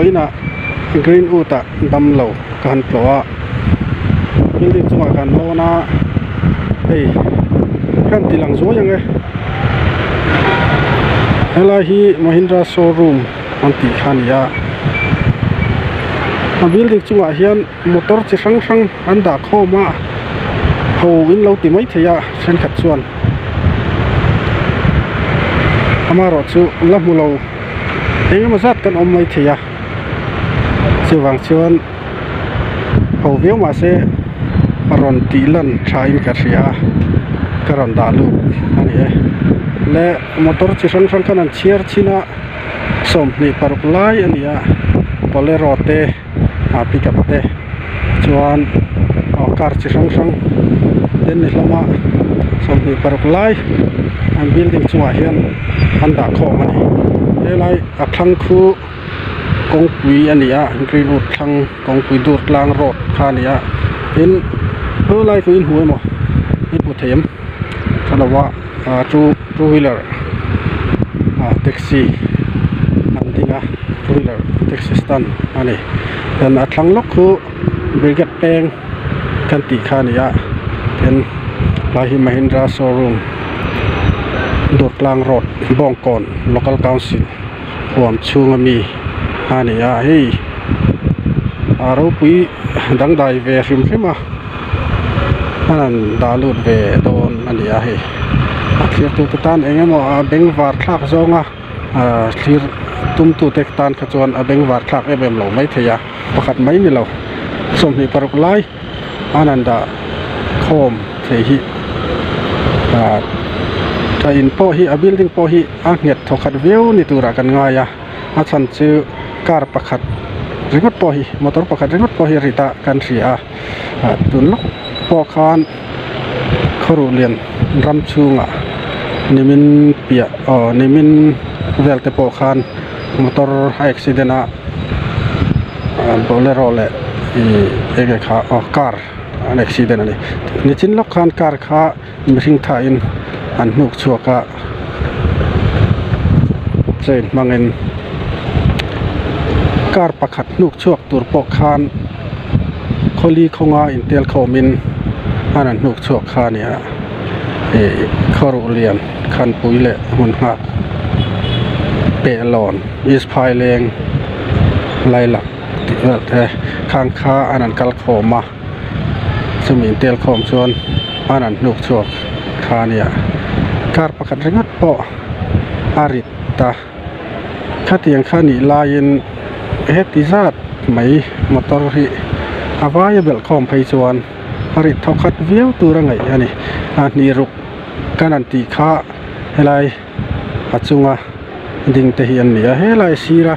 Vawiinah Greenwood ah damlo ka han tlawh a building chungah kan lawn a hei ka han ti lang zuai ang e helai hi Mahindra showroom an tih kha a ni a a building chungah hian motor chi hrang hrang an dah khawm a ho in lo ti maithei a thenkhat chuan amaherawhchu la hmu lo. Eng emaw zat kan awm mai thei a chuvang chuan ho viau mahse rawn tih lan tha in ka hria a ka rawn dah lut a ni e le motor chi hrang hrang khan an chhiar chhin a 26 lai a ni a bolero te ah pickup te chuan aw car chi hrang hrang te an ni hlawm a 26 lai an building chungah hian an dah khawm a ni helai a thlang khu kawngpui a ni a greenwood thlang kawngpui dur tlang road kha a ni a tin helai khu in hmu emaw in hmu thei em thalo a ah two two wheeler ah taxi an ding a two wheeler taxi stand a ni chuan a thlang lawk khu brigade peng kan tih kha a ni a tin tlai hi mahindra showroom Durtlang road Bawngkawn local council huam chhung ami a ni a hei a ropui dangdai ve hrim hrim a. A rawn dah lut ve dawn a ni a hei a thlir tu te tan eng emaw a bengvar thlak zawng a ahh thlir tum tu te tan kha chuan a bengvar thlak em em lo maithei a pakhat mai ni lo 26 lai an han dah khawm thei hi ahh a in pawh hi a building pawh hi a nghet thawkhat viau ni turah kan ngai a a chhan chu car pakhat ringawt pawh hi motor pakhat ringawt pawh hi rit a kan hria a. Ah tun lawk pawh khan khawruh lian ram chhungah nimin piah aw nimin vel te pawh khan motor a accident a ah bolero leh ih eng nge kha aw car an accident a ni nichin lawk khan car kha mihring thain an hnuk chhuak a chain hmangin car pakhat hnuk chhuak tur pawh khan khawli khawnga intel khawmin an han hnuk chhuak kha a ni a ih khawruh lian khanpui leh hmun nghak pehlawn east phaileng lailak tih vel te khang kha an han kal khawm a. Chumi intel khawm chuan an an hnuk chhuak kha a nia car pakhat ringawt pawh a rit ta khatiang kha nih laiin heti zat mai motor hi a vaia belh khawm phei chuan a rit thaw khat viau tur a ngaih a ni a hnih ruk kan han tih kha helai a chunga ding te hi an ni a helai sira.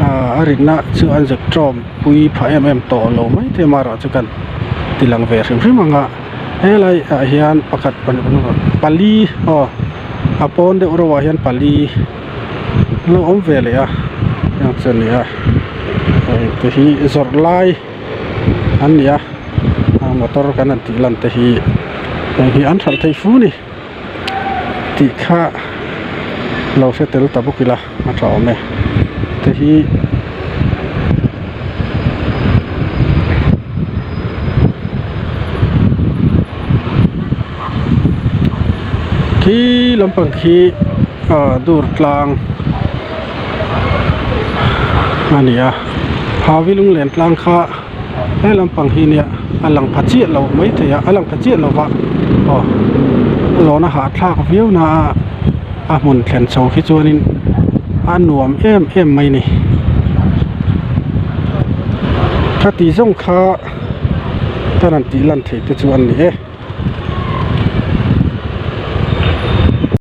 Aaa a ritna chu an zep tawm pui phah em em tawh lo mai te amaherawhchu kan ti lang ve hrim hrim ang a helai ah hian pakhat pali aw a pawn deuh reuh ah hian pali lo awm ve leh a heng chu a ni a heng te hi zawrh lai an ni a motor kan han tih lan te hi heng hi an hralh thei fu a ni. Tih kha lo hre tel ta bawk ila a tha awm e te hi khi lampang khi ah dur tlang a ni a havi lunglen tlang kha he lampang hi nia a lang pha chiah lo maithei a a lang pha chiah lo va aw lawn a hahthlak viau na a a hmun thlen chho khi chuanin a nuam em em mai a ni khati zawng kha ka rawn tih lan theih te chu an ni e.